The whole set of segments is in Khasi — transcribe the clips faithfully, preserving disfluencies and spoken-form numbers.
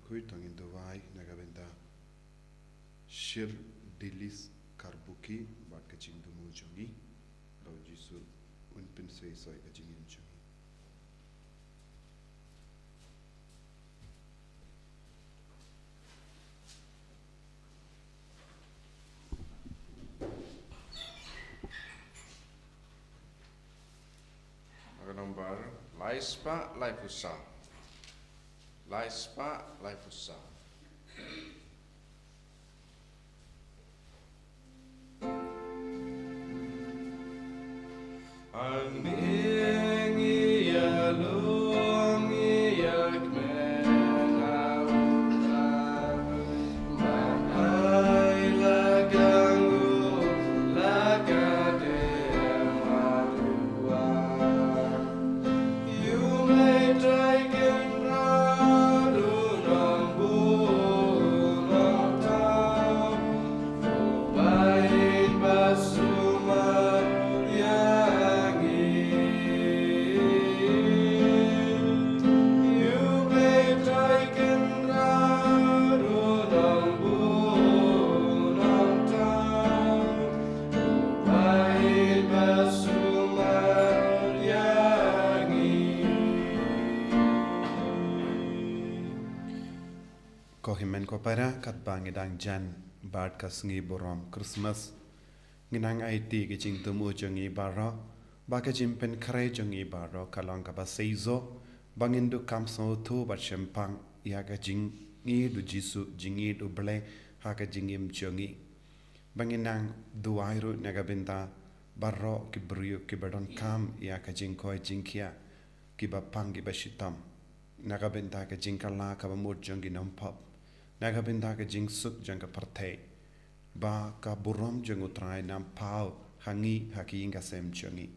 Khuid, to ngin duwai na ka bynta Shir Dilis Karbuki bad ka jingthmu jong ngi, ba U Jisu un pynseisoh ïa ka jingim jong ngi. Ka nombar lai spah laiphew saw. Lai spah laiphew saw. Ko hynmen ko para, katba ngi dang jan bad ka sngi burom Christmas, ngi nang aiti ka jingthmu jong ngi baroh, ba ka jingpynkhreh jong ngi baroh ka long kaba seisoh, ba ngin duh kam sngewthuh bad shemphang ïa ka jingïeit U Jisu, jingïeit U Blei ha ka jingim jong ngi. Ba ngin nang duwai ruh na ka bynta baroh ki briew kiba donkam ïa ka jingkoit jingkhiah, kiba pang kiba shitom, na ka bynta ka jingkylla kaba mut jong ki nongpop, na ka bynta ka jingsuk jong ka pyrthei, ba ka burom jong U Trai un nang paw ha ngi, ha ka ïing ka sem jong ngi.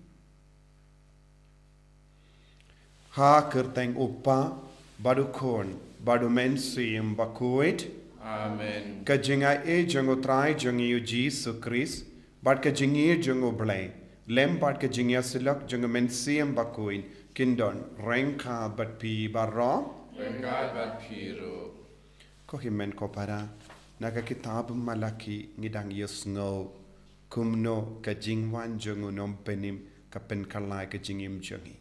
Ha ka kyrteng U Kpa, bad U Khun, bad U Mynsiem Bakhuid. Amen. Ka jingaiei jong U Trai jong ngi U Jisu Khrist, bad ka jingïeit jong U Blei, lem bad ka jingïasyllok jong U Mynsiem Bakhuid, kin don ryngkat bad phi baroh. Ryngkat bad phi ruh. Ko hynmen ko para, na ka kitab Malaki ngi dang ïohsngew kumno ka jingwan jong U Nongpynim ka pynkylla ïa ka jingim jong ngi.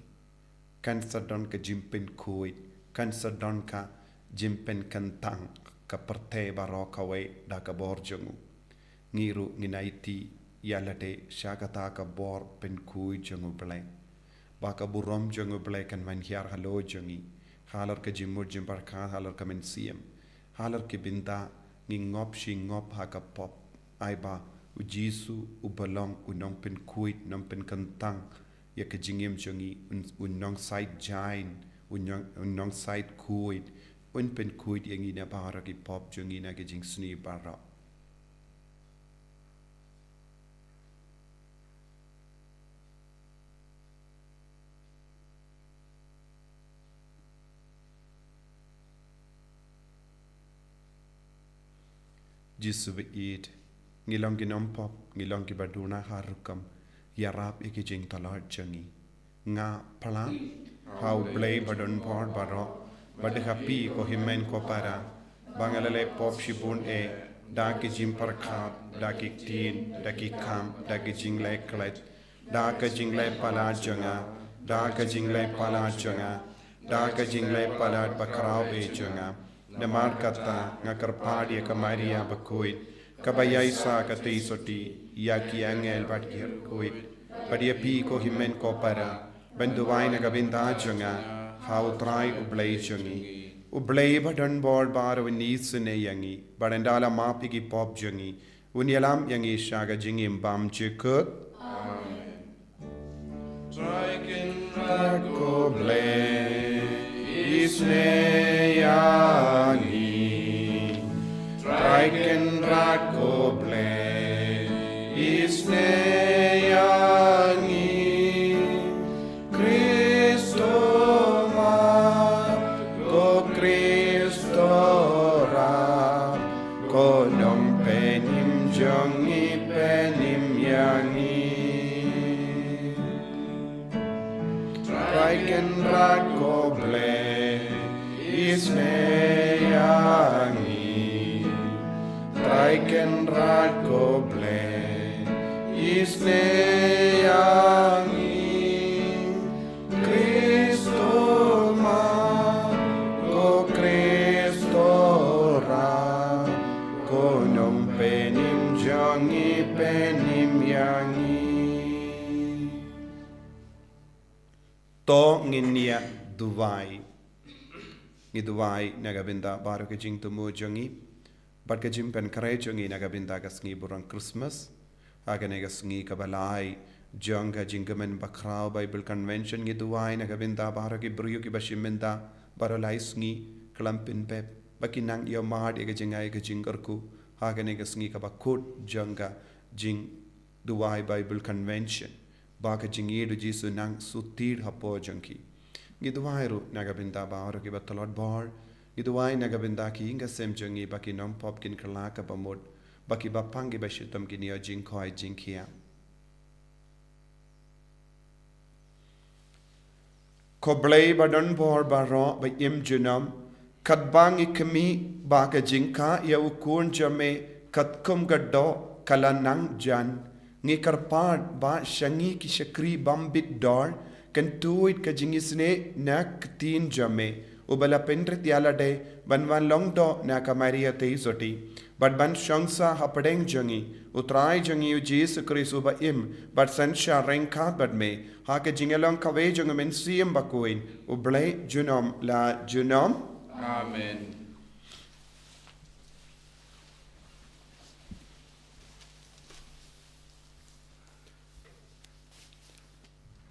Kan sa don ka jingpynkhuid, kan sa don ka jingpynkyntang, ka pyrthei baroh kawei da ka bor jong u. Ngi ruh ngin aiti ïa lade sha kata ka bor pynkhuid jong U Blei, ba ka burom jong U Blei kan wan hiar halor jong ngi, halor ka jingmut jingpyrkhat, halor ka mynsiem, halor ki bynta ngi ngop shi ngop ha ka pop. Ai ba U Jisu uba long U Nongpynkhuid, Nongpynkyntang ïa ka jingim jong ngi, un, un nongsaid jain, un nong, un nongsaid khuid, un pynkhuid ïa ngi na baroh ki pop jong ngi na ki jingsniew baroh. Jisu baieit, ngi long ki nongpop, ngi long kiba duna ha rukom, ïarap ïa ki jingtlot jong ngi. Nga phla ha U Blei badonbor baroh, bad ha phi ko hynmen ko para, ba nga la leh pop shibun eh, da ki jingpyrkhat, da ki ktien, da ki kam, da ki jingleh klet, da ka jingleh palat jong nga, da ka jingleh palat jong nga, da ka jingleh palat bakhraw eh jong nga. Namar kata nga kyrpad ïa ka Maria bakhuid, kaba ïaisah katei soti, ïa ki angel bad ki riewkhuid, bad ïa phi ko hynmen ko para, ban duwai na ka bynta jong nga ha U Trai U Blei jong ngi. U Blei badonbor baroh un isynei ïa ngi, bad ynda la map ïa ki pop jong ngi, un ïalam ïa ngi sha ka jingim bymjukut. Amen. Trai Kynrad ko Blei, isynei ïa ngi. Trai Kynrad ko Blei, isynei ïa ngi. Khristo map, ko Khristo rap, ko Nongpynim jong ngi, pynim ïa ngi. Trai Kynrad ko Blei, Isnei ïa ngi, Trai Kynrad ko Blei, isnei ïa ngi. Kristo ma, ko Kristo ra, ko nongpynim jong ngi, pynim ïa ngi. To ngin ïa duwai. Ngi duwai na ka bynta baroh ka jingthmu jong ngi bad ka jingpynkhreh jong ngi na ka bynta ka sngi burom Christmas. Ha kane ka sngi kaba lai jong ka jingkmen bakhraw Bible Convention, ngi duwai na ka bynta baroh ki briew kiba shim bynta baroh lai sngi khlem pynpep, ba kin nang ïohmad ïa ka jingai ka jingkyrkhu ha kane ka sngi kaba kut jong ka jingduwai Bible Convention, ba ka jingïeid u Jisu nang shuh tied hapoh jong ki. Ngi duwai ruh na ka bynta baroh kiba tlot bor. Ngi duwai na ka bynta ki ïing ka sem jong ngi, ba ki nongpop kin kylla kaba mut, ba kiba pang kiba shitom kin ïoh jingkhot jingkhiah. Ko Blei ba don bor baroh, ba im junom, katba ngi khmih ba ka jingkha ïa u Khun jong me katkum ka doh ka la nang jan, ngi kyrpad ba sha ngi ki shakri bym bit dor, kan tuid ka jingisynei na ka ktien jong me, uba la pynrit ïa lade ban wan long doh na ka Maria Theisotti, bad ban shong sah hapdeng jong ngi u Trai jong ngi u Jisu Khrist uba im bad synshar ryngkat bad me, ha ka jingïalong kawei jong u Mynsiem Bakhuid, U Blei junom la junom. Amen.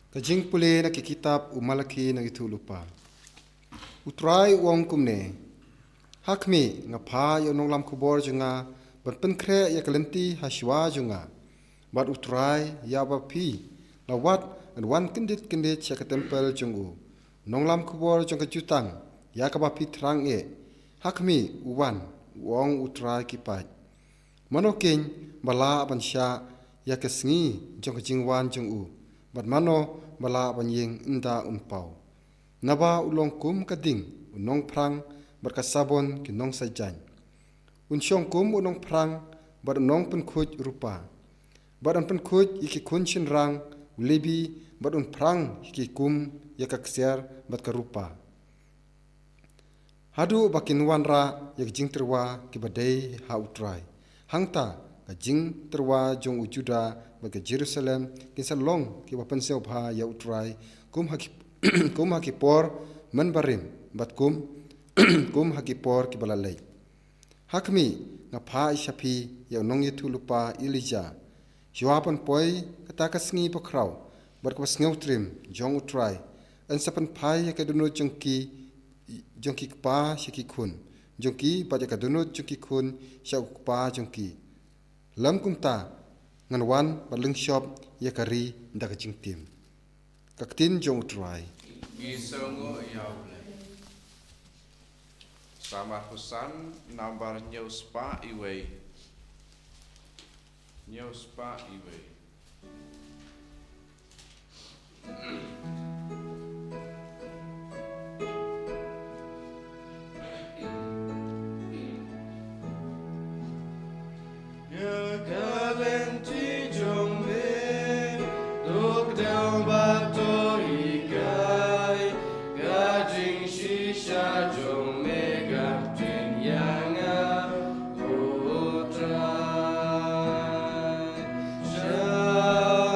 Ka jingpule na ka kitab u Malakhi nongïathuhlypa. U Trai u ong kumne: Ha khmih, nga phah ïa u nonglam khubor jong nga ban pynkhreh ïa ka lynti ha shuwa jong nga. Bad u Trai ïa uba phi la wad, un wan kyndit kyndit sha ka templ jong u, u nonglam khubor jong ka jutang ïa kaba phi thrang eh. Ha khmih, u wan, u ong u Trai ki paid. Mano keiñ ba lah ban shah ïa ka sngi jong ka jingwan jong u, bad mano ba lah ban ïeng ynda un paw? Naba u long kum ka ding, u nongphrang bad ka sabon ki nongsaitjaiñ. Un shong kum u nongphrang bad u nongpynkhuid rupa, bad un pynkhuid ïa ki khun shynrang u Lebi, bad un phrang ïa ki kum ïa ka ksiar bad ka rupa, haduh ba kin wanrah ïa ka jingtyrwa kiba dei ha u Trai. Hangta ka jingtyrwa jong u Juda bad ka Jerusalem kin sa long kiba pynsngewbha ïa u Trai, kum ha ki, kum ha ki por mynbarim, bad kum, kum ha ki por kiba la leit. Ha khmih, nga phah sha phi ïa u nongïathuhlypa Elijah. Shuwa ban poi kata ka sngi bakhraw bad kaba sngewtriem jong u Trai, yn sa pynphai ïa ka dohnud jong ki, jong ki kpa sha ki khun jong ki, bad ïa ka dohnud jong ki khun sha u kpa jong ki, lymkumta ngan wan bad lyngshop ïa ka ri da ka jingtim. Ka ktien jong u Trai. Ngi sngewnguh ïa u Blei. Samar Khusan nambar hynñiew spah iwei. Hynñiew spah iwei. Ïa ka lynti jong me, duk dang ba to hikai, ka jingshisha jong me ka ktien ïa nga, ko Trai. Sha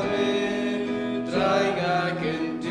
me, Trai, nga kyn-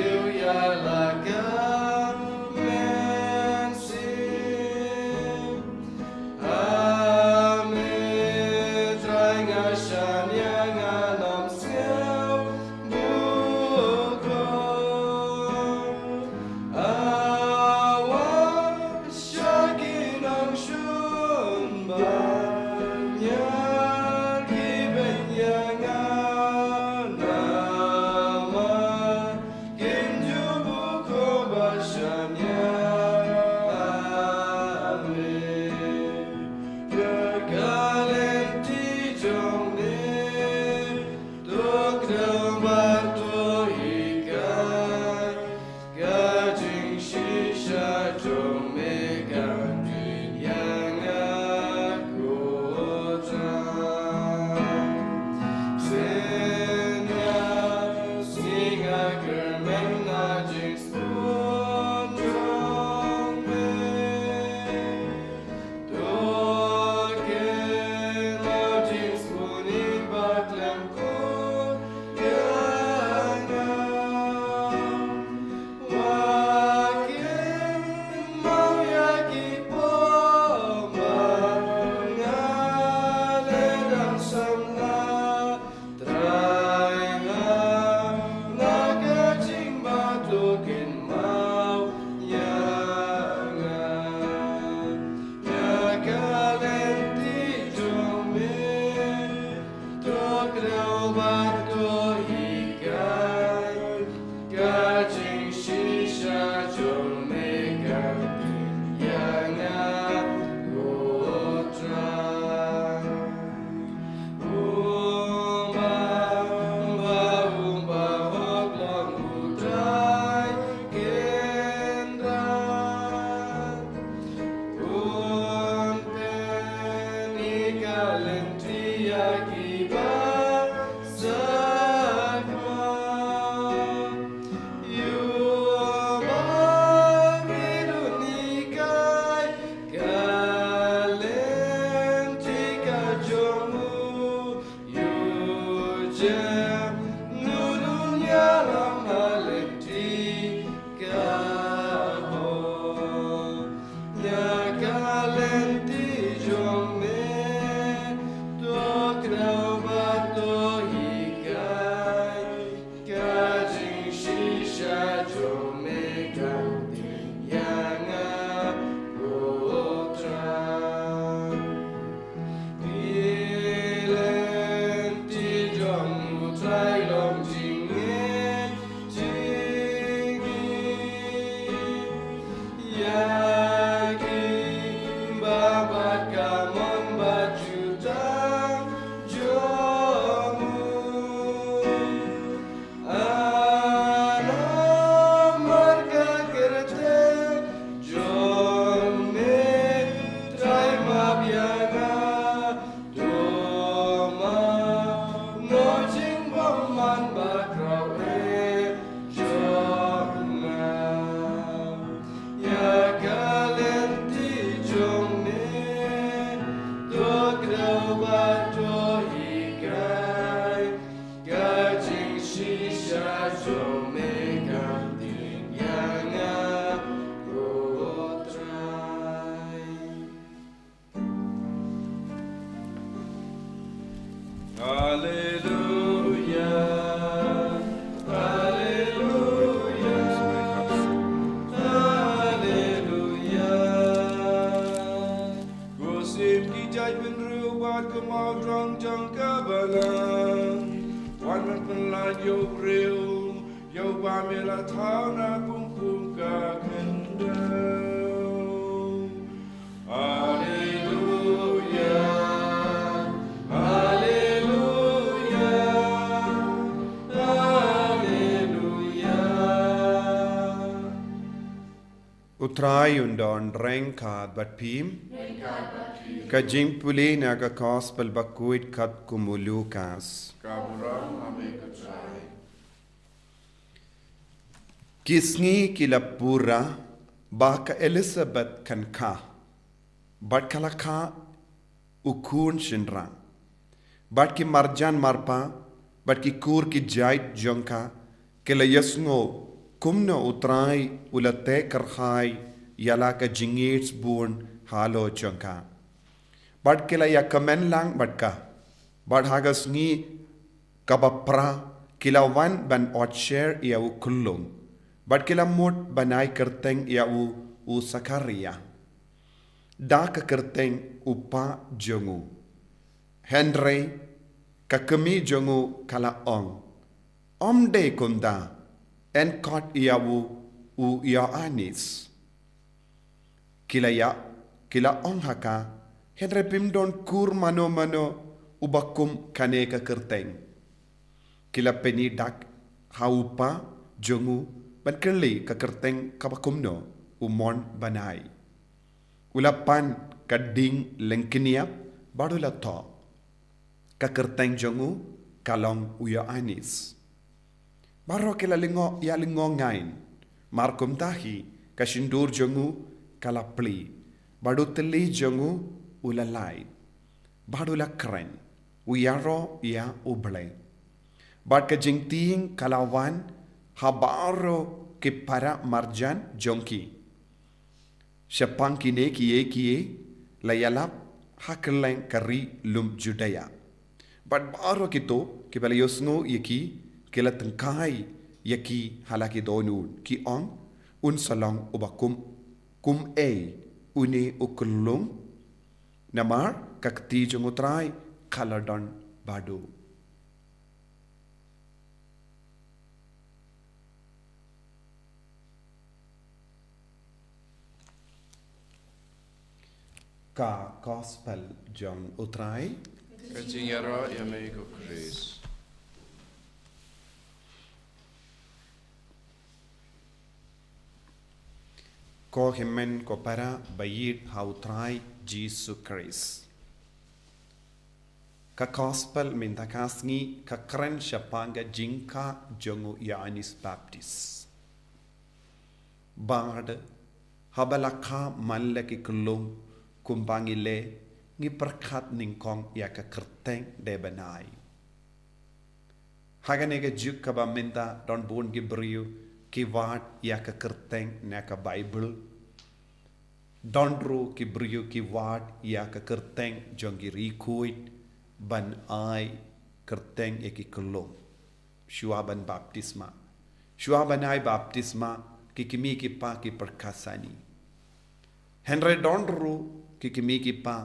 Thaw na pung pung ka khyndew. Alleluia, alleluia, alleluia. U Trai un don ryngkat bad phi. Ka jingpule na ka Gospel bakhuid katkum u Lukas. Ka burom ha me ko Trai. Ki sngi ki la pura ba ka Elisabeth kan kha, bad ka la kha u khun shynrang. Bad ki marjan marpa bad ki kur ki jait jong ka ki la ïasngew kumno u Trai u la teh kyrhai ïa la ka jingïeit-bun halor jong ka. Bad ki la ïakmen lang bad ka. Bad ha ka sngi kaba phra ki la wan ban ot sher ïa u khyllung. Bad ki la mut ban ai kyrteng ïa u, u Sakharia, da ka kyrteng u pa jong u. Hynrei ka kmie jong u ka la ong, ym dei kumta, yn khot ïa u, u Ïoannis. Ki la ïa, ki la ong ha ka, hynrei phim don kur mano mano uba kum kane ka kyrteng. Ki la pyni dak ha u pa jong u ban kylli ka kyrteng kaba kumno u mon ban ai. U la pan ka ding lyngkniap bad u la thoh, ka kyrteng jong u ka long u Ïoannis. Baroh ki la lyngngoh ïa lyngngoh ngai. Namar kumta hi ka shyntur jong u ka la plie, bad u tylli jong u u la lait, bad u la kren, u ïaroh ïa U Blei. Bad ka jingtieng ka la wan ha baroh ki para marjan jong ki. Shaphang kine kiei kiei la ïalap ha kylleng ka ri lum Judia. Bad baroh kito kiba la ïohsngew ïa ki, ki la tyngkai ïa ki ha la ki dohnud, ki ong, un sa long uba kum, kum ei une u khyllung? Namar ka kti jong U Trai ka la don bad u. Ka Gospel jong U Trai. Ka jingïaroh ïa me ko Khrist. Ko hynmen ko para ba ïeit ha U Trai Jisu Khrist. Ka Gospel mynta ka sngi ka kren shaphang ka jingkha jong u Ïoannis Baptis. Bad haba la kha man la ki khyllung, kumba ngi leh, ngi pyrkhat nyngkong ïa ka kyrteng dei ban ai. Ha kane ka juk kaba mynta don bun ki briew ki wad ïa ka kyrteng na ka Baibl. Don ruh ki briew ki wad ïa ka kyrteng jong ki riewkhuid ban ai kyrteng ïa ki khyllung shuwa ban baptisma. Shuwa ban ai baptisma, ki kmie ki kpa ki pyrkhat sani. Hynrei don ruh ki kmie ki kpa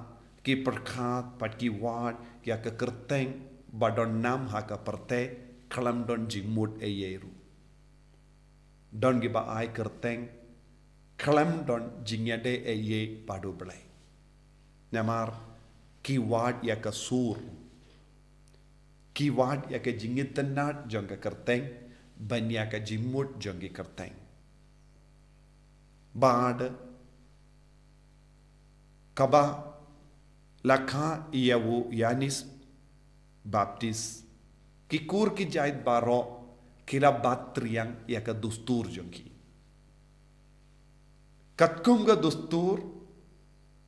ki pyrkhat bad ki wad ïa ka kyrteng ba don nam ha ka pyrthei khlem don jingmut ei ei ruh. Don kiba ai kyrteng khlem don jingïadei ei ei bad U Blei. Namar ki wad ïa ka sur. Ki wad ïa ka jingitynnad jong ka kyrteng ban ïa ka jingmut jong ki kyrteng. Bad kaba la kha ïa u Ïoannis Baptis, ki kur ki jait baroh ki la bat triang ïa ka dustur jong ki. Katkum ka dustur,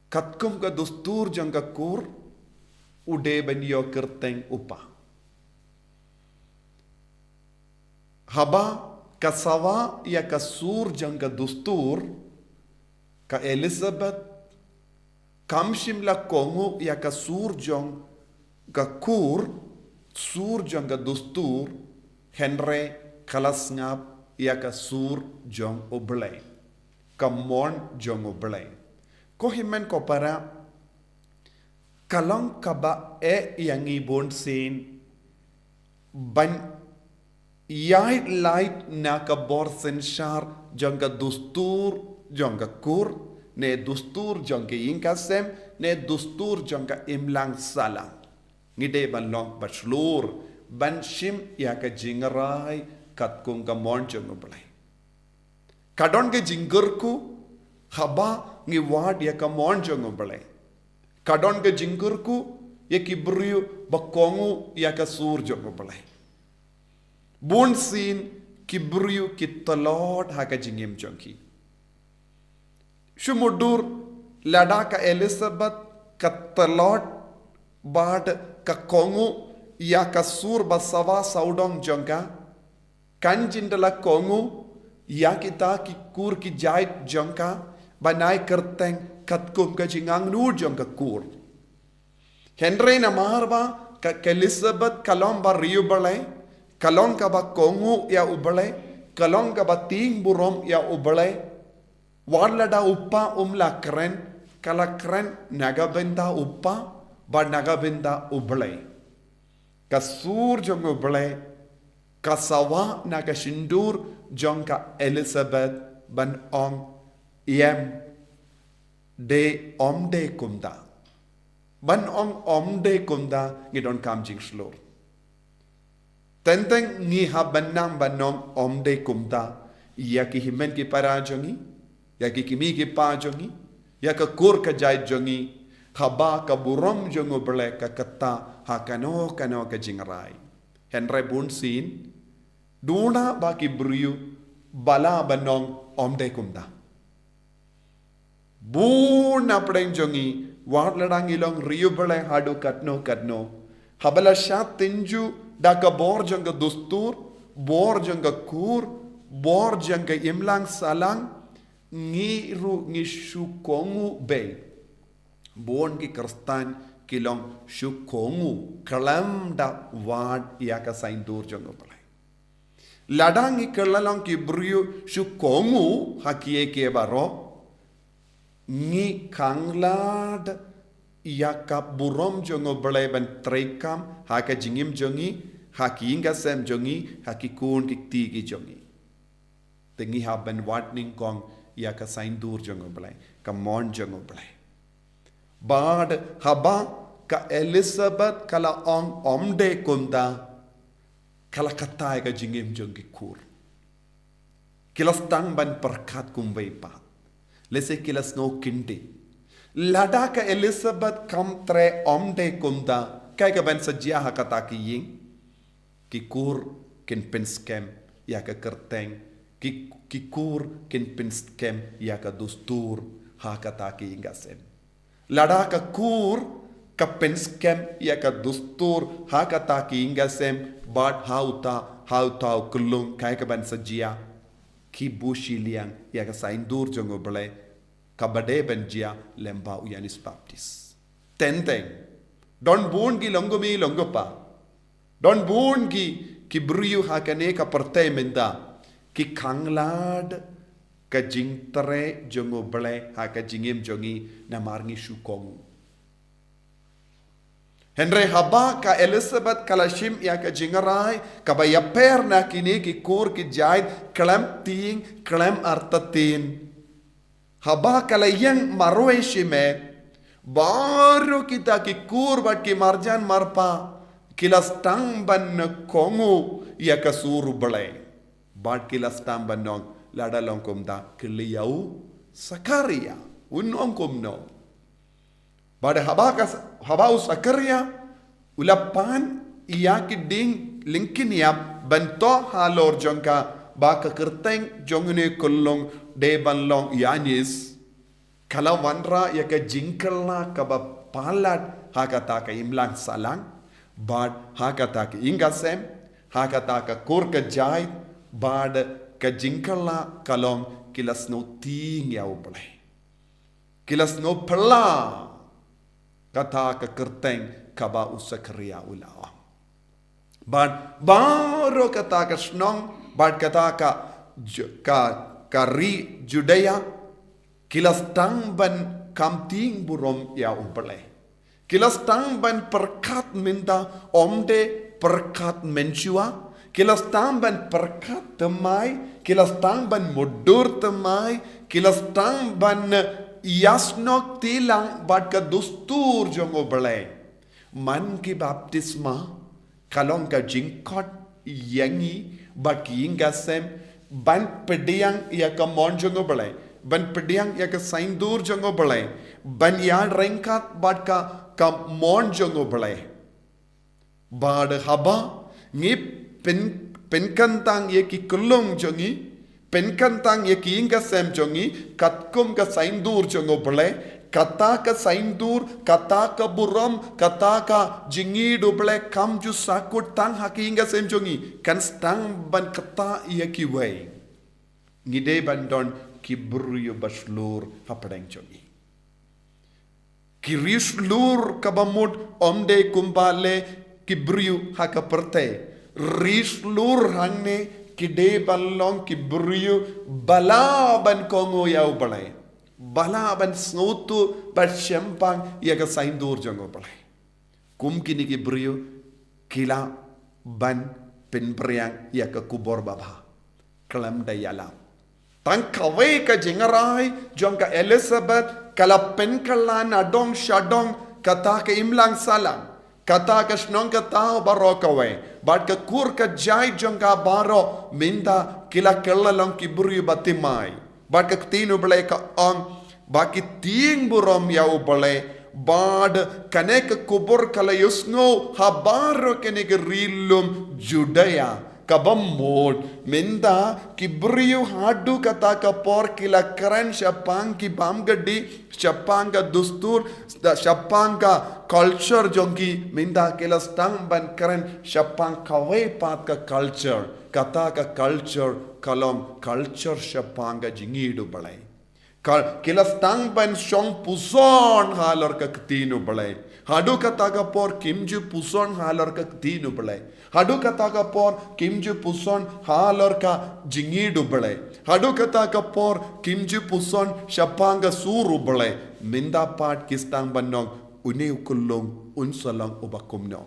katkum ka dustur jong ka kur, u dei ban ïoh kyrteng u pa. Haba ka sawa ïa ka sur jong ka dustur, ka Elizabeth kam shym la kohnguh ïa ka sur jong ka kur, sur jong ka dustur, hynrei ka la sngap ïa ka sur jong U Blei, ka mon jong U Blei. Ko hynmen ko para, ka long kaba eh ïa ngi bun sien ban ïaid lait na ka bor synshar jong ka dustur jong ka kur, ne dustur jong ka ïing ka sem, ne dustur jong ka imlang sahlang. Ngi dei ban long ba shlur ban shim ïa ka jingrai katkum ka mon jong U Blei. Ka don ka jingkyrkhu haba ngi wad ïa ka mon jong U Blei. Ka don ka jingkyrkhu ïa ki briew ba kohnguh ïa ka sur jong U Blei. Bun sien ki briew ki tlot ha ka jingim jong ki. Shu mutdur, lada ka Elizabeth ka tlot bad ka kohnguh ïa ka sur ba sawa sawdong jong ka, kan jin da la kohnguh ïa kita ki kur ki jait jong ka, ban ai kyrteng katkum ka jingangnud jong ka kur. Hynrei namar ba ka, ka Elizabeth ka long ba riewblei, ka long kaba kohnguh ïa U Blei, ka long kaba tieng burom ïa U Blei. Wat lada u kpa um la kren, ka la kren na ka bynta u kpa bad na ka bynta U Blei. Ka sur jong U Blei ka sawa na ka shyntur jong ka Elizabeth ban ong, ïem, dei, ym dei kumta. Ban ong ym dei kumta, ngi donkam jingshlur. Teng teng ngi hap ban nang ban ong ym dei kumta ïa ki hynmen ki para jong ngi, ïa ki kmie ki kpa jong ngi, ïa ka kur ka jait jong ngi, haba ka burom jong U Blei ka kata ha kano kano ka jingrai. Hynrei bun sien, duna ba ki briew ba lah ban ong ym dei kumta. Bun na pdeng jong ngi, wat lada ngi long riewblei haduh katno katno, haba la shah tynjuh da ka bor jong ka dustur, bor jong ka kur, bor jong ka imlang sahlang, ngi ruh ngi shu kohnguh bei. Bun ki Khristan ki long shu kohnguh khlem da wad ïa ka saiñdur jong U Blei. Lada ngi kylla long ki briew shu kohnguh ha kiei kiei baroh, ngi khanglad ïa ka burom jong U Blei ban treikam ha ka jingim jong ngi, ha ki ïing ka sem jong ngi, ha ki khun ki kti ki jong ngi. Te ngi hap ban wad nyngkong ïa ka saiñdur jong U Blei, ka mon jong U Blei. Bad haba ka Elizabeth ka la ong ym dei kumta, ka la kata ïa ka jingim jong ki kur. Ki la sdang ban pyrkhat kumwei pat. Lehse ki la sngew kyndit. Lada ka Elizabeth kam treh ym dei kumta, kaei kaban sa jia ha kata ka ïing? Ki kur kin pynskhem ïa ka kyrteng, ki, ki kur kin pynskhem ïa ka dustur ha kata ka ïing ka sem. Lada ka kur ka pynskhem ïa ka dustur ha kata ka ïing ka sem, bad ha uta, ha uta u khyllung, kaei kaban sa jia? Ki buh shiliang ïa ka saiñdur jong U Blei, kaba dei ban jia lem bad u Ïoannis Baptist. Teng teng, don bun ki longkmie longkpa, don bun ki, ki briew ha kane ka pyrthei mynta, ki khanglad ka jingtrei jong U Blei ha ka jingim jong ngi namar ngi shu kohnguh. Hynrei haba ka Elizabeth ka la shim ïa ka jingrai kaba ïapher na kine ki kur ki jait khlem tieng khlem artatien, haba ka la ïeng marwei shimet, baroh kita ki kur bad ki marjan marpa ki la sdang ban kohnguh ïa ka sur U Blei. Bad ki la sdang ban ong, lada long kumta, kylli ïa u Sakharia, un ong kumno. Bad haba ka, haba u Sakharia u la pan ïa ki dieng lyngkhin ïap ban thoh halor jong ka ba ka kyrteng jong une u khyllung dei ban long Ïoannis, ka la wanrah ïa ka jingkylla kaba palat ha kata ka imlang sahlang, bad ha kata ka ïing ka sem, ha kata ka kur ka jait, bad ka jingkylla ka long ki la sngewtieng ïa U Blei. Ki la sngewphylla kata ka kyrteng kaba u Sakharia u la ong. Bad baroh kata ka shnong, bad kata ka Ju-, ka, ka ri Judea, ki la sdang ban kham tieng burom ïa U Blei. Ki la sdang ban pyrkhat mynta ym dei pyrkhat mynshuwa, Ki la sdang ban pyrkhat thymmai, ki la sdang ban mutdur thymmai, ki la sdang ban ïasnoh kti lang bad ka dustur jong U Blei. Man ki baptisma, ka long ka jingkhot ïa ngi bad ki ïing ki sem, ban pdiang ïa ka mon jong U Blei, ban pdiang ïa ka saiñdur jong U Blei, ban ïaryngkat bad ka, ka mon jong U Blei. Bad haba ngi pyn, pynkyntang ïa ki kyllung jong ngi, pynkyntang ïa ki ïing ki sem jong ngi katkum ka saiñdur jong U Blei, kata ka saiñdur, kata ka burom, kata ka jingïeit U Blei kam ju sahkut tang ha ki ïing ki sem jong ngi, kan sdang ban ktah ïa kiwei. Ngi dei ban don ki briew ba shlur hapdeng jong ngi. Ki ri shlur kaba mut ym dei kumba leh ki briew ha ka pyrthei. Ri shlur hangne ki dei ban long ki briew ba lah ban kohnguh ïa U Blei, ba lah ban sngewthuh bad shemphang ïa ka saiñdur jong U Blei. Kum kine ki briew ki lah ban pynphriang ïa ka khubor babha khlem da ïalam. Tang kawei ka jingrai jong ka Elizabeth ka la pynkylla nadong shadong, kata ka imlang sahlang, kata ka shnong ka thaw baroh kawei, bad ka kur ka jait jong ka baroh mynta ki la kylla long ki briew ba thymmai. Bad ka ktien U Blei ka ong ba ki tieng burom ïa U Blei, bad kane ka khubor ka la ïohsngew ha baroh kane ka ri lum Judaea. Kaba mut mynta ki briew haduh kata ka por ki la kren shaphang ki bam ka dih, shaphang ka dustur, shaphang ka culture jong ki, mynta ki la sdang ban kren shaphang kawei pat ka culture. Kata ka culture ka long culture shaphang ka jingïeit U Blei. Ka, ki la sdang ban shong puson halor ka ktien U Blei. Haduh kata ka por kim ju puson halor ka ktien U Blei. Haduh kata ka por kim ju puson halor ka jingïeit U Blei. Haduh kata ka por kim ju puson shaphang ka sur U Blei. Mynta pat ki sdang ban ong, une u kyllung un sa long uba kumno.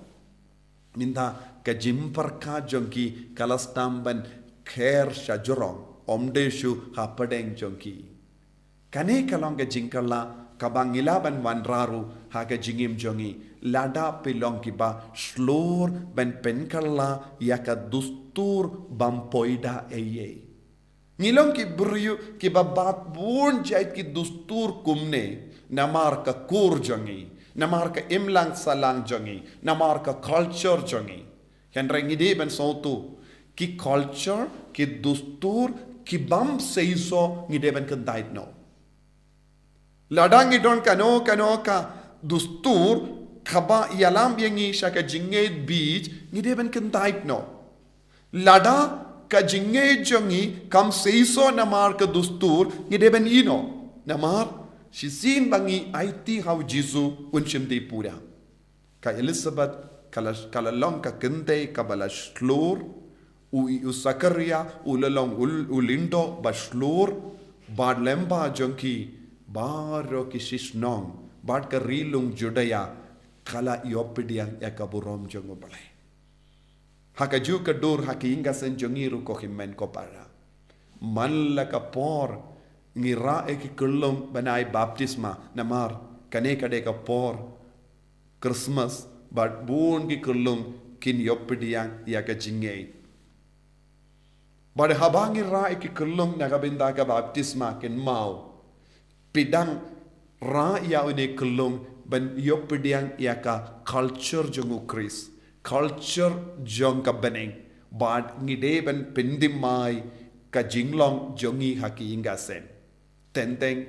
Mynta ka jingpyrkhat jong ki ka la sdang ban kher shajrong, ym dei shuh hapdeng jong ki. Kane ka long ka jingkylla kaba ngi lah ban wanrah ruh ha ka jingim jong ngi, lada phi long kiba shlur ban pynkylla ïa ka dustur bym poi da ei ei. Ngi long ki briew kiba bat bun jait ki dustur kumne, namar ka kur jong ngi, namar ka imlang sahlang jong ngi, namar ka culture jong ngi. Hynrei ngi dei ban sngewthuh, ki culture, ki dustur, ki bym seisoh ngi dei ban kyntait noh. Lada ngi don kano kano ka dustur kaba ïalam ïa ngi sha ka jingngeit bieit, ngi dei ban kyntait noh. Lada ka jingngeit jong ngi kam seisoh namar ka dustur, ngi dei ban ïehnoh. Namar shisien ba ngi aiti ha U Jisu, un shim dih pura. Ka Elizabeth ka la, ka la long ka kynthei kaba la shlur, u, u Sakaria u la long u, u lyngdoh ba shlur, bad lyngba jong ki baroh ki shisnong bad ka ri lum Judaea ka la ïoh pdiang ïa ka burom jong U Blei. Ha kajuh ka dur ha ki ïing ki sem jong ngi ruh ko hynmen ko para, man la ka por ngi rah ïa ki kyllung ban ai baptisma, namar kane ka dei ka por Christmas, bad bun ki kyllung kin ïoh pdiang ïa ka jingngeit. Bad haba ngi rah ïa ki kyllung na ka bynta ka baptisma, kynmaw, phi dang rah ïa une u kyllung ban ïoh pdiang ïa ka culture jong U Khrist, culture jong ka bneng, bad ngi dei ban pynthymmai ka jinglong jong ngi ha ki ïing ki sem. Teng teng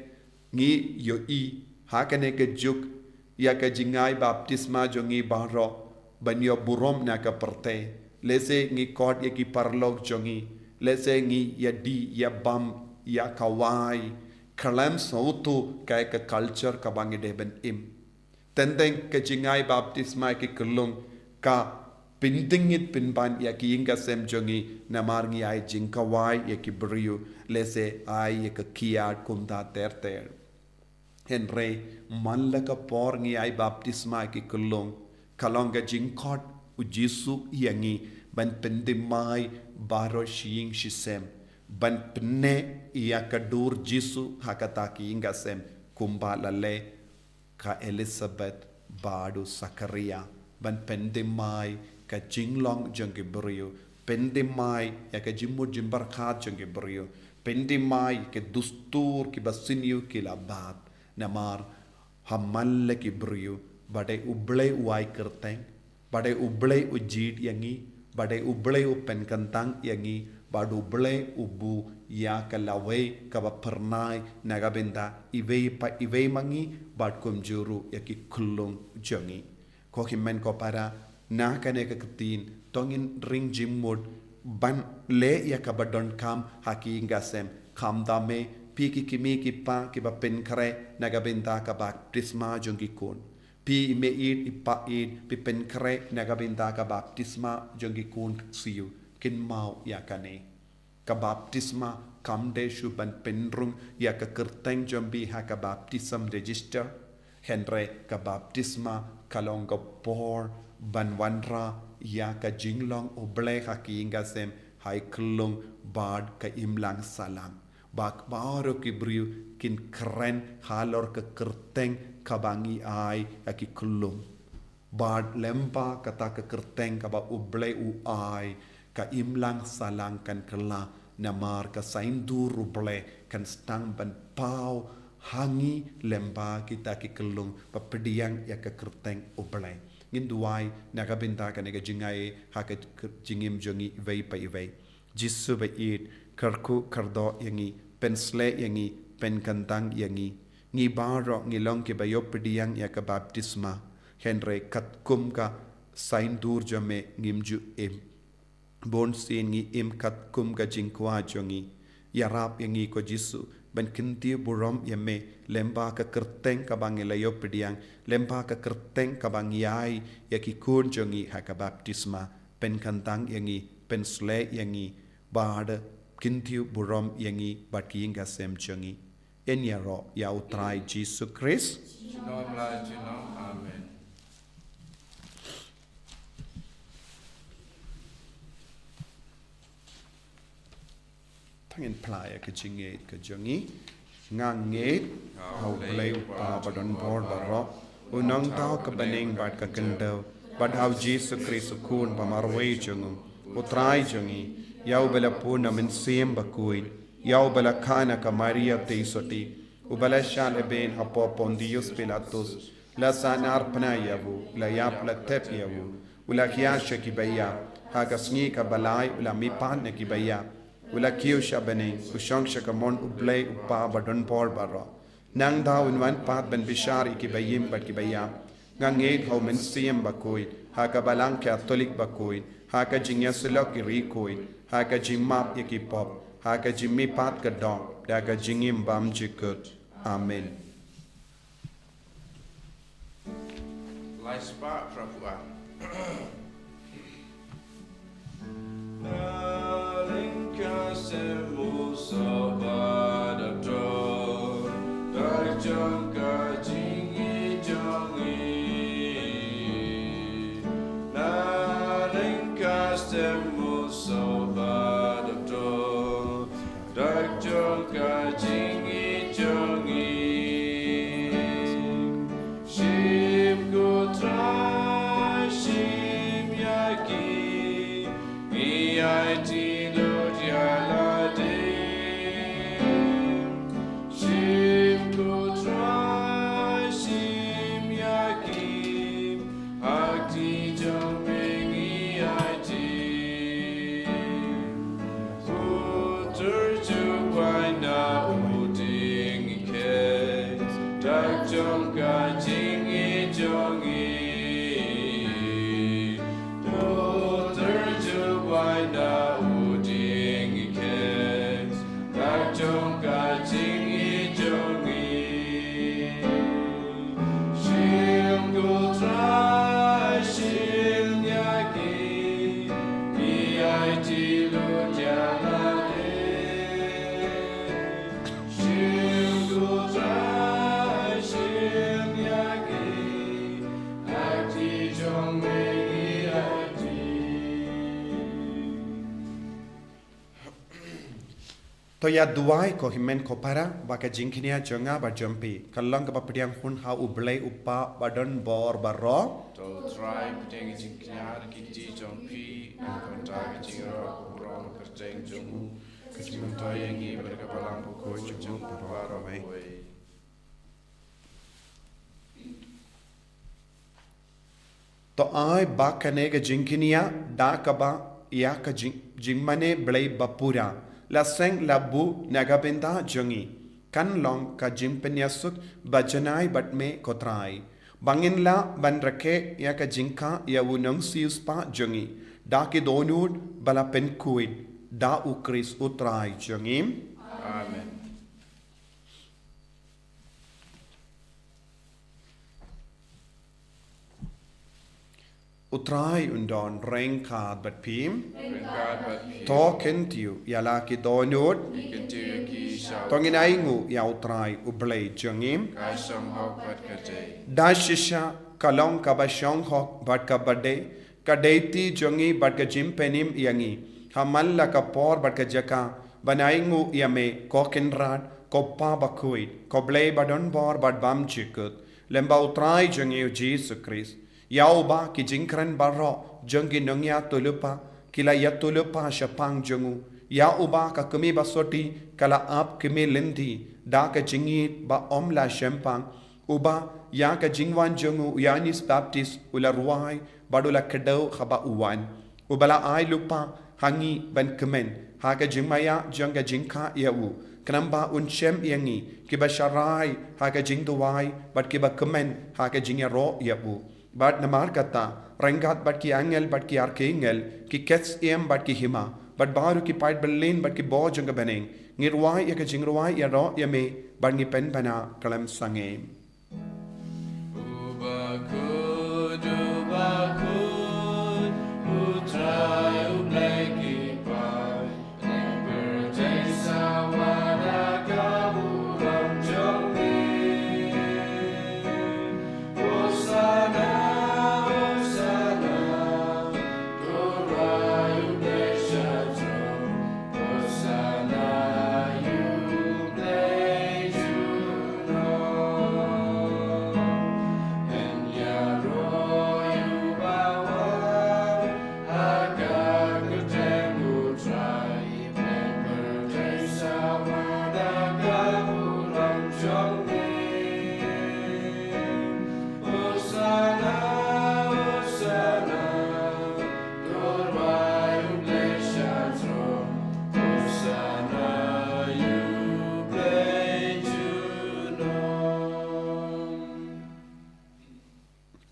ngi ïohi ha kane ka juk ïa ka jingai baptisma jong ngi baroh ban ïoh burom na ka pyrthei. Lehse ngi khot ïa ki paralok jong ngi, lehse ngi ïa dih ïa bam ïa kawei, khlem sngewthuh kaei ka culture kaba ngi dei ban im. Teng teng ka jingai baptisma ïa ki kyllung ka pyntyngit pynban ïa ki ïing ki sem jong ngi, namar ngi ai jingkawei ïa ki briew, lehse ai ïa ka kiad kumta ter ter. Hynrei man la ka por ngi ai baptisma ïa ki kyllung, ka long ka jingkhot U Jisu ïa ngi ban pyndem mai baroh shi ïing shi sem, ban pynneh ïa ka dur Jisu ha kata ka ïing ka sem, kumba la leh ka Elizabeth bad u Sakaria, ban pyndem mai ka jinglong jong ki briew, pyndem mai ïa ka jingmut jingpyrkhat jong ki briew, pyndem mai ki dustur kiba sniew ki la bat. Namar ha man la ki briew, ba dei U Blei u ai kyrteng, ba dei U Blei u jied ïa ngi, ba dei U Blei u pynkyntang ïa ngi, bad U Blei u buh ïa ka lawei kaba phyrnai na ka bynta iwei pa iwei ma ngi, bad kumjuh ruh ïa ki khyllung jong ngi. Ko hynmen ko para, na kane ka ktien, to ngin ring jingmut ban leh ïa kaba donkam ha ki ïing ka sem, khamtam eh, phi ki kmie ki kpa kiba pynkhreh na ka bynta ka baptisma jong ki khun. Phi i mei ïeit i pa ïeit, phi pynkhreh na ka bynta ka baptisma jong ki khun siew, kynmaw ïa kane. Ka baptisma kam dei shuh ban pynrung ïa ka kyrteng jong phi ha ka baptism register. Hynrei ka baptisma ka long ka por ban wanrah ïa ka jinglong U Blei ha ki ïing ka sem, ha ki khyllung bad ka imlang sahlang. Ba baroh ki briew kin kren halor ka kyrteng kaba ngi ai ïa ki khyllung. Bad lyngba kata ka kyrteng kaba U Blei u ai, ka imlang sahlang kan kylla, namar ka saiñdur U Blei kan sdang ban paw ha ngi lyngba kita ki khyllung ba pdiang ïa ka kyrteng U Blei. Ngin duwai na ka bynta kane ka jingai ha ka k-, jingim jong ngi iwei pa iwei. Jisu ba ïeit, kyrkhu kyrdoh ïa ngi, pynsleh ïa ngi, pynkyntang ïa ngi. Ngi baroh ngi long kiba ïoh pdiang ïa ka baptisma, hynrei katkum ka saiñdur jong me ngim ju im. Bun sien ngi im katkum ka jingkwah jong ngi. Ïarap ïa ngi ko Jisu ban kyntiew burom ïa me lyngba ka kyrteng kaba ngi la ïoh pdiang, lyngba ka kyrteng kaba ngi ai ïa ki khun jong ngi ha ka baptisma. Pynkyntang ïa ngi, pynsleh ïa ngi, bad kyntiew burom ïa ngi bad ki ïing ka sem jong ngi. Yn ïaroh ïa U Trai Jisu Khrist. Junom la junom. Amen. To ngin phla ïa ka jingngeit ka jong ngi. Nga ngeit ha U Blei U Kpa badonbor baroh, u nongthaw ka bneng bad ka khyndew, bad ha U Jisu Khrist u Khun ba marwei jong u, U Trai jong ngi, ïa uba la pun na Mynsiem Bakhuid, ïa uba la kha na ka Maria Theisotti, uba la shah lehbeiñ hapoh Pontius Pilatus, la sahnarphna ïa u, la ïap la thep ïa u, u la khia sha kiba ïap, ha ka sngi kaba lai u la mihpat na kiba ïap, u la kiew sha bneng, u shong sha kamon U Blei U Kpa badonbor baroh. Nangta un wan pat ban bishar ïa kiba im bad kiba ïap. Nga ngeit ha U Mynsiem Bakhuid, ha ka Balang Katholik bakhuid, ha ka jingïasyllok ïa ki riewkhuid, ha ka jingmap ïa ki pop, ha ka jingmihpat ka dohnud, da ka jingim bymjukut. Amen. Lai spah phra phew ar. Na lyngkha sem u soh ba da throng, da jong ka jingïeit jong ngi. Na lyngkha sem u soh ba da throng, da jong ka jingïeit jong ngi. Shim ko Trai, shim ïa ki, ngi aiti lut ïa lade. Shim ko Trai, To ïa duwai ko hynmen ko para, ba ka jingkñia jong nga bad jong phi ka long kaba pdiang hun ha U Blei U Kpa badonbor baroh. To U Trai pdiang ka jingkñia ha ki kti jong phi, na ka bynta ka jingïaroh baroh kyrteng jong u, ka jingmyntoi ïa ngi bad ka balang bakhuid jong u baroh kawei. To ai ba kane ka jingkñia da kaba ïa ka jing, jingmane Blei bapura la seng la buh na ka bynta jong ngi, kan long ka jingpynïasuk bajanai bad me ko Trai, ba ngin lah ban rakhe ïa ka jingkha ïa u nongsiewspah jong ngi, da ki dohnud ba la pynkhuid da U Khrist U Trai jong ngi. Amen. U Trai un don ryngkat bad phi. Ryngkat bad phi. To kyntiew ïa la ki dohnud. Ngi kyntiew ïa ki sha. To ngin ainguh ïa U Trai U Blei jong ngi. Ka shong hok bad ka dei. Da shisha ka long kaba shong hok bad kaba dei, ka dei ti jong ngi bad ka jingpynim ïa ngi ha man la ka por bad ka jaka ban ainguh ïa me, ko Kynrad, ko Pa bakhuid, ko Blei badonbor bad bymjukut, lem bad U Trai jong ngi U Jisu Khrist. Ïa uba ki jingkren baroh jong ki nongïathuhlypa ki la ïathuhlypa shaphang jong u. Ïa uba ka kmie basotti ka la ap kmie lynti da ka jingïeit ba ym la shemphang. Uba ïa ka jingwan jong u Ïoannis Baptist u la rwai bad u la kdew haba u wan. Uba la ai lypa ha ngi ban kmen ha ka jingmaïa jong ka jingkha ïa u, khnang ba un shem ïa ngi kiba sharai ha ka jingduwai bad kiba kmen ha ka jingïaroh ïa u. Bad namar kata, ryngkat bad ki angel bad ki arkangel, ki ksiem bad ki hima, bad baroh ki paid byllien bad ki bor jong ka bneng, ngi rwai ïa ka jingrwai ïaroh ïa me, bad ngi pynbna khlem sangeh. U bakhuid, u bakhuid, U Trai U Blei ki paid.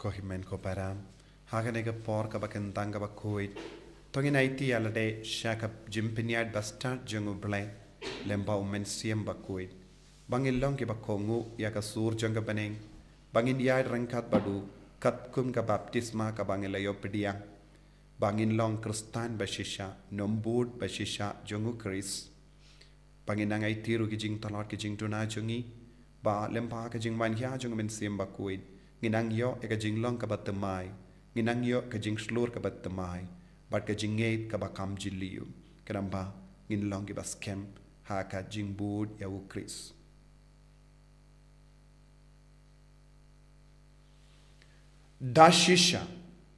Ko hynmen ko para, ha kane ka por kaba kyntang kaba khuid, to ngin aiti ïa lade sha ka jingpynïaid bastad jong U Blei lem bad U Mynsiem Bakhuid, ba ngin long kiba kohnguh ïa ka sur jong ka bneng, ba ngin ïaid ryngkat bad u katkum ka baptisma kaba ngi la ïoh pdiang, ba ngin long Khristan bashisha, nongbud bashisha jong U Khrist. Ba ngin nang aiti ruh ki jingtlot ki jingduna jong ngi, ba lem bad ka jingwan hia jong U Mynsiem Bakhuid, ngin nang ïoh ïa ka jinglong kaba thymmai, ngin nang ïoh ka jingshlur kaba thymmai, bad ka jingngeit kaba kham jylliew, khnang ba ngin long kiba skhem ha ka jingbud ïa U Khrist. Da shisha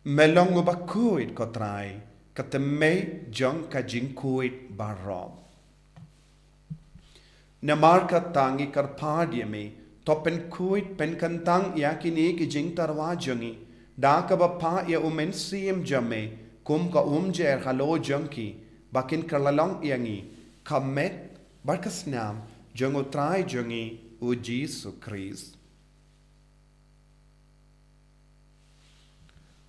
me long uba khuid ko Trai, ka thymmei jong ka jingkhuid baroh. Namar kata ngi kyrpad ïa me, to pynkhuid pynkyntang ïa kine ki jingtyrwa jong ngi da kaba phah ïa U Mynsiem jong me kum ka umjer halor jong ki, ba kin kylla long ïa ngi ka met bad ka snam jong U Trai jong ngi U Jisu Khrist.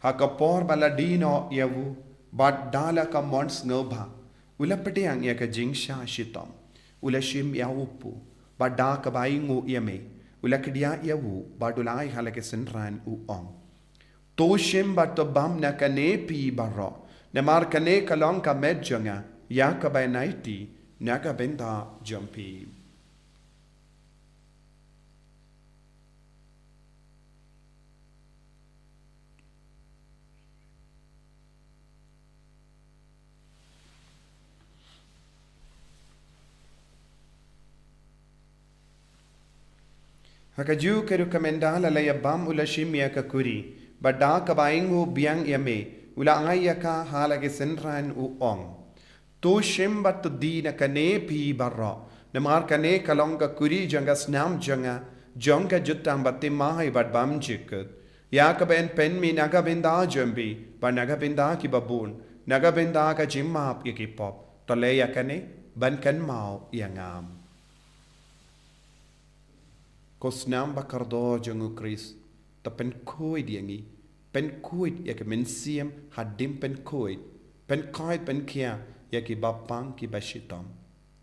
Ha ka por ba la die noh ïa u, bad da la ka mon sngewbha, u la pdiang ïa ka jingshah shitom, u la shim ïa u paw, bad da kaba ainguh ïa me, u la kdiah ïa u, bad u la ai ha la ki synran, u ong: To shim bad to bam na kane phi baroh, namar kane ka long ka met jong nga, ïa kaba ngi aiti na ka bynta jong phi. Ha kajuh ka rukom mynta la la ïa bam u la shim ïa ka kuri, bad da kaba ainguh biang ïa me, u la ai ïa ka ha la ki synran u ong: To shim bad to die na kane phi baroh, namar kane ka long ka kuri jong ka snam jong nga, jong ka jutang baptisma bad bymjukut, ïa kaba yn pynmih na ka bynta jong phi bad na ka bynta kiba bun, na ka bynta ka jingmap ïa ki pop. To leh ïa kane ban kynmaw ïa nga. Ko snam ba kordor jong u Khrist, to pynkhuid ïa ngi, pynkhuid ïa ka mynsiem hadien pynkhuid, pynkhuid pynkhia ïa ki bapang kiba shitom.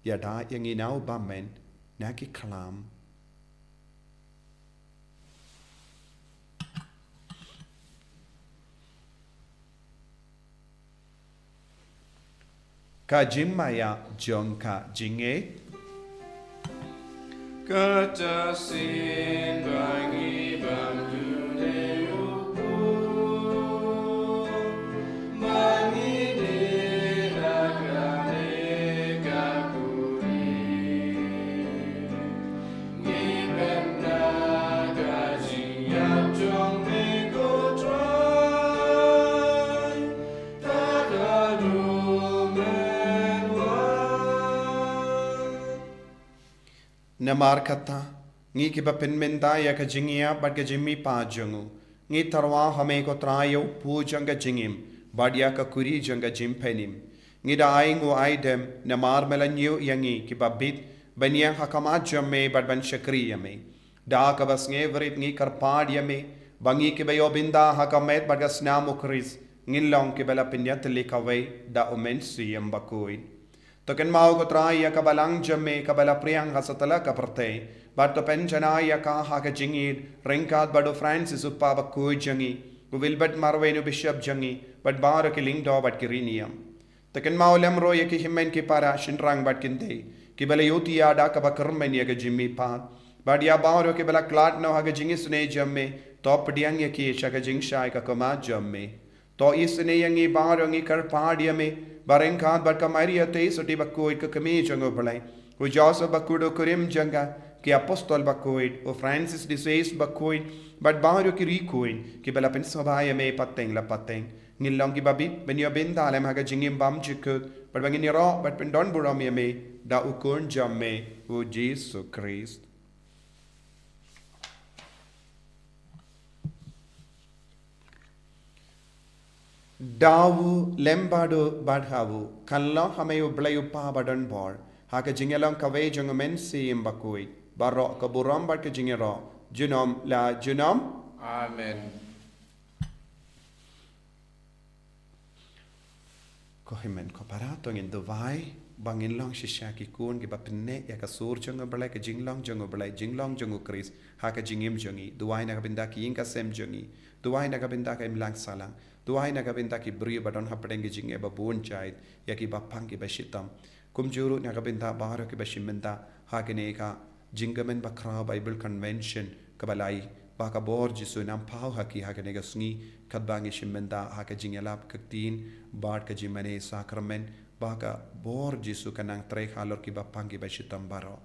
Ïada ïa ngi na u bymman na ki khlam. Ka jingmaïa jong ka jingngeit. Kata sien ba ngi bam dune u Pu, ba ngi dei na kane ka kuri. Ngi pynda ka jingïap jong me ko Trai, ta ka duh mynwan. Namar kata, ngi kiba pynmynta ïa ka jingïap bad ka jingmihpat jong u, ngi tyrwa ha me ko Trai ïa u Pu jong ka jingim bad ïa ka kuri jong ka jingpynim. Ngi da ainguh aidem namar me la ñiew ïa ngi kiba bit ban ïeng ha khmat jong me bad ban shakri ïa me. Da kaba sngewrit ngi kyrpad ïa me ba ngi kiba ïoh bynta ha ka met bad ka snam u Khrist ngin long kiba la pynïatylli kawei da u Mynsiem Bakhuid. To kynmaw ko Trai ïa ka balang jong me kaba la pdiang ha satlak ka pyrthei, bad to pynjanai ïa ka ha ka jingïeid ryngkat bad u Francis u Papa Bakhuid jong ngi, u Wilbert Marwein u Bishop jong ngi, bad baroh ki lyngdoh bad ki riewniam. To kynmaw lem ruh ïa ki hynmen ki para shynrang bad kynthei kiba la ïohi ïa da kaba kyrmen ïa ka jingmihpat, bad ïa baroh kiba la khlad noh ha ka jingisynei jong me, to pdiang ïa ki sha ka jingshai ka khmat jong me. To isynei ïa ngi baroh, ngi kyrpad ïa me ba ryngkat bad ka Maria Theisotti Bakhuid ka kmie jong u Blei, u Joseph Bakhuid u kurim jong ka, ki apostol bakhuid, u Francis de Sales Bakhuid, bad baroh ki riewkhuid kiba la pynsngewbha ïa me pateng la pateng, ngin long kiba bit ban ïoh bynta lem ha ka jingim bymjukut, bad ba ngin ïaroh bad pyndonburom ïa me da u Khun jong me u Jisu Khrist. Da u lem bad u bad ha u, kan long ha me u Blei u Kpa badonbor, ha ka jingïalong kawei jong u Mynsiem Bakhuid, baroh ka burom bad ka jingïaroh junom la junom. Amen. Ko hynmen ko para, to ngin duwai ba ngin long shisha ki khun kiba pynneh ïa ka sur jong u Blei, ka jinglong jong u Blei, jinglong jong u Khrist ha ka jingim jong ngi. Duwai na ka bynta ki ïing ka sem jong ngi. Duwai na ka bynta ka imlang sahlang. Duwai na ka bynta ki briew ba don hapdeng ki jingeh ba bun jait, ïa ki bapang kiba shitom. Kumjuh ruh na ka bynta baroh kiba shim bynta ha kane ka jingkmen bakhraw Bible Convention kaba la ai, ba ka bor Jisu nang paw ha ki ha kane ka sngi, katba ngi shim bynta ha ka jingïalap ka ktien bad ka jingmane sakramen, ba ka bor Jisu kan nang trei halor ki bapang kiba shitom baroh.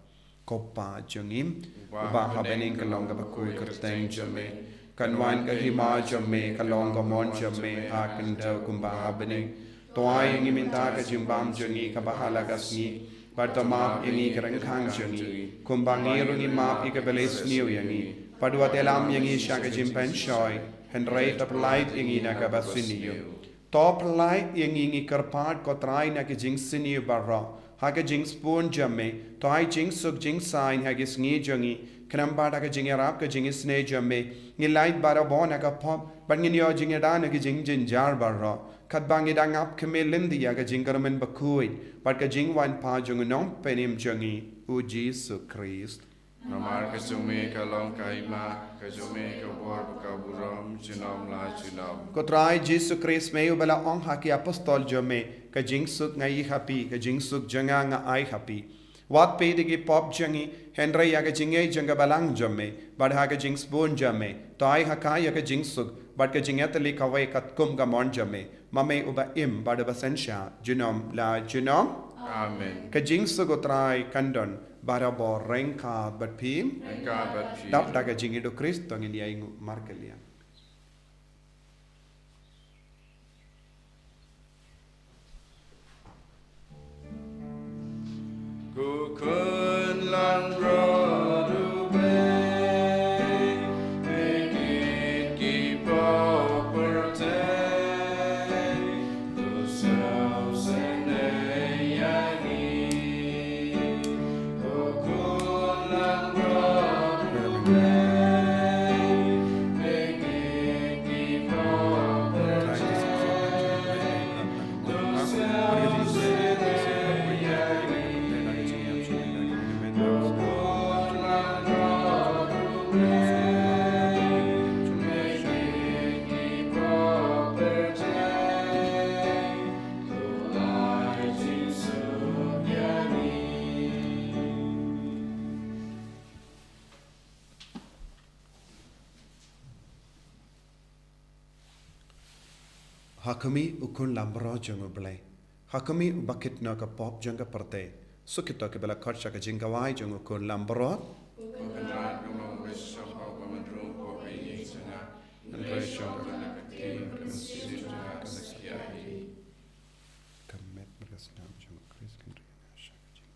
Ko Kpa jong ngi uba ha bneng, kan long ka bakhuid ka kyrteng jong me, kan wan ka hima jong me, kan long ka mon jong me ha khyndew kumba ha bneng. To ai ïa ngi mynta ka jingbam jong ngi kaba ha la ka sngi, bad to map ïa ngi ki ryngkang jong ngi, kumba ngi ruh ngi map ïa kiba la isniew ïa ngi. Bad wat ïalam ïa ngi sha ka jingpynshoi, hynrei to pyllait ïa ngi na kaba sniew. To pyllait ïa ngi, ngi kyrpad ko Trai, na ki jingsniew baroh, ha ka jingsbun jong me. To ai jingsuk jingsaiñ ha ki sngi jong ngi, khnang ba da ka jingïarap ka jingisynei jong me, ngin lait barabor na ka pop, bad ngin ïoh jingïada na ki jingjynjar baroh, katba ngi dang ap khmih lynti ïa ka jingkyrmen bakhuid bad ka jingwan pat jong u Nongpynim jong ngi, u Jisu Khrist. Namar ka jong me ka long ka hima, ka jong me ka bor bad ka burom junom la junom. Ko Trai Jisu Khrist, me uba la ong ha ki apostol jong me, ka jingsuk nga ai ha phi, ka jingsuk jong nga nga ai ha phi. Wat peit ïa ki pop jong ngi, hynrei ïa ka jingngeit jong ka balang jong me, bad ha ka jingsbun jong me, to ai ha ka ïa ka jingsuk bad ka jingïatylli kawei katkum ka mon jong me, ma me uba im bad uba synshar junom la junom. Amen. Ka jingsuk u Trai kan don barabor ryngkat bad phi. Ryngkat bad phi. Dap da ka jingïeid u Khrist to ngin ïainguh markylliang. Ko Khun langbrot U Blei, phi ki pop pyrthei, to sngew sngewsih ïa ngi. Ko Khun langbrot U Blei, phi ki pop pyrthei. Ha khmih, U Khun langbrot jong U Blei. Ha khmih, uba kit noh ïa ka pop jong ka pyrthei. Suk ïa kito kiba la khot sha ka jingkhawai jong U Khun langbrot. Ko Kynrad, nga ong ba shisha, haba mynta ruh ko Blei, ïa ngi sngewbha. Hynrei shisha ka ktien ka mynsiem jong nga kan sa ïa ngi. Ka met bad ka snam jong U Khrist kan ri ïa nga sha ka jingim.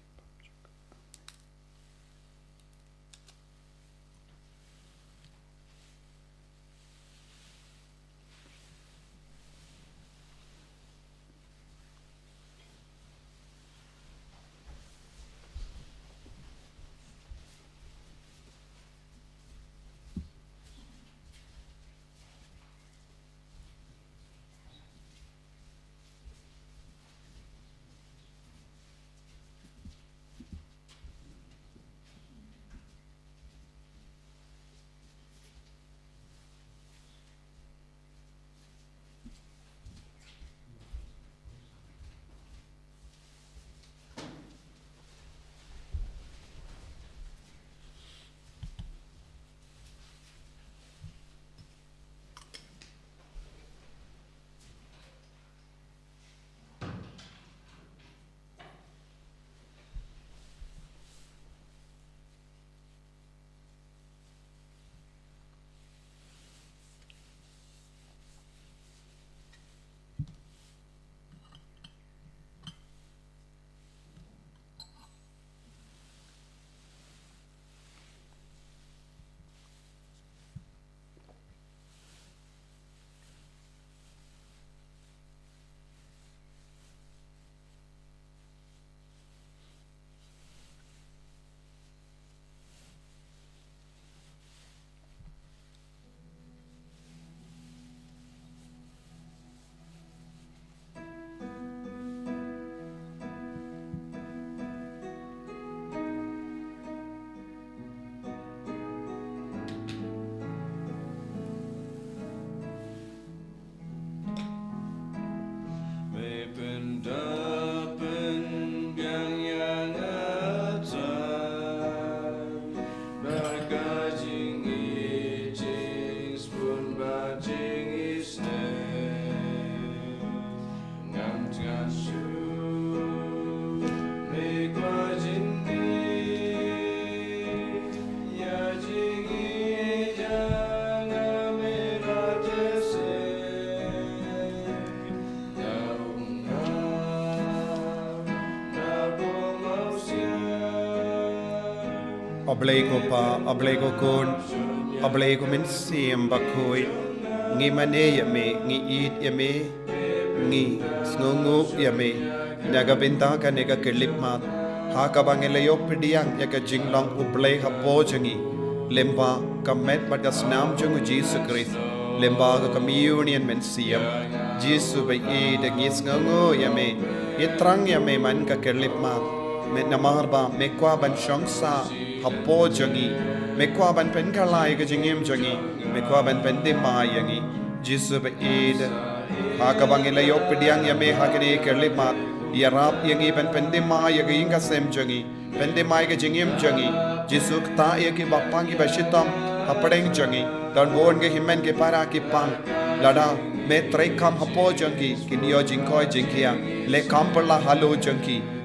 Me pynda pynbiang ïa nga, Trai, bad ka jingïeit, jingshun bad jingisynei. Ngan tngan shuh, me kwah jingim. O Blei ko Pa, O Blei ko Khun, O Blei ko Mynsiem Bakhuid, ngi mane ïa me, ngi ïeit ïa me, ngi sngewnguh ïa me na ka bynta kane ka khyllipmat, ha kaba ngi la ïoh pdiang ïa ka jinglong U Blei hapoh jong ngi, lyngba ka met bad ka snam jong U Jisu Khrist, lyngba ka communion mynsiem. Jisu ba ïeit, ngi sngewnguh ïa me, ngi thrang ïa me man ka khyllipmat, me namar ba me kwah ban shong sah hapoh jong ngi, me kwah ban pynkylla ïa ka jingim jong ngi, me kwah ban pynthymmai ïa ngi. Jisu ba ïeit, ha kaba ngi la ïoh pdiang ïa me ha kane ka khyllipmat, ïarap ïa ngi ban pynthymmai ïa ka ïing ka sem jong ngi, pynthymmai ka jingim jong ngi. Jisu, ktah ïa kiba pang kiba shitom hapdeng jong ngi, don bun ki hynmen ki para ki pang. Lada me treikam hapoh jong ki, kin ïoh jingkoit jingkhiah, leh kam pyrshah halor jong ki.